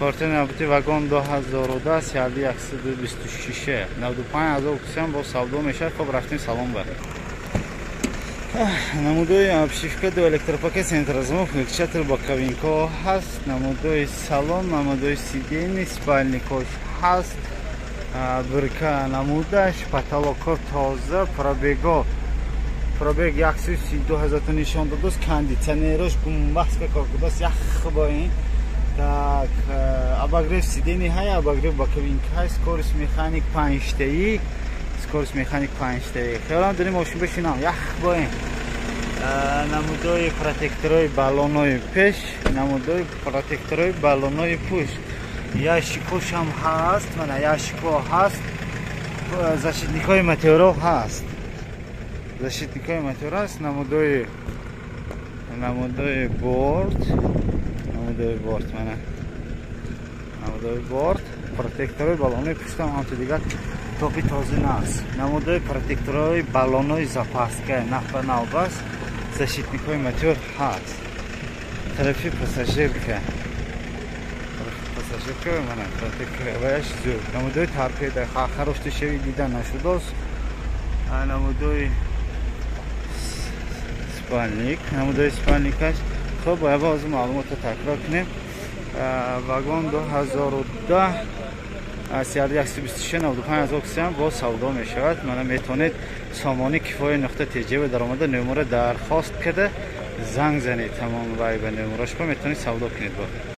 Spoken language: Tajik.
Кортаи навбати вагон 2010, сиарди 126, 95 000 кусиам бо савдо мешавад. Хоб, рафтем салон ба. Намудои обшивка, ду электропакет, центрозамок, выключатель, боковинка ҳаст. Намудои салон, намудои сиденье, спальникош ҳаст, бирка намудаш, потолоко тоза, пробего, пробег 132 ҳазорта нишон додааст. Кондитсионерош гумбаска кор кардааст, ях бо ин. Так, обогрев сиденье ҳай, обогрев боковинка ҳай, скорость механик панҷтаӣ, скорость механик панҷтаӣ. Хелам дорим, мошин бишинам, ях бо ин. Намудои протекторои баллонои пеш, намудои протекторои баллонои пушт, ящикошам ҳаст, мана ящико ҳаст, защитникҳои мотора ҳаст, защитникҳои мотора ҳаст. Намудои борт, намудои борт, мана намудои борт, протекторои баллонои пуштам ҳамто дигар топи тоза наст. Намудои протекторои баллонои запаска наф ба навбаст, защитникҳои мотор ҳаст. Тарафи пассажирка, пассажирка, мана протектораш зур. Намудои торпеда харошташави дида нашудааст. Намудои спальник, намудои спальникаш. Хоб, бояд боз маълумотро такрор кунем. Вагон 2010, сиарди 126, 95 000 кисиам боз савдо мешавад. Мана, метавонед сомони кифоя нуқта теҷева даромада, номера дархост карда, занг занед. Тамом, вай ба номерошба метавонед савдо кунед бо.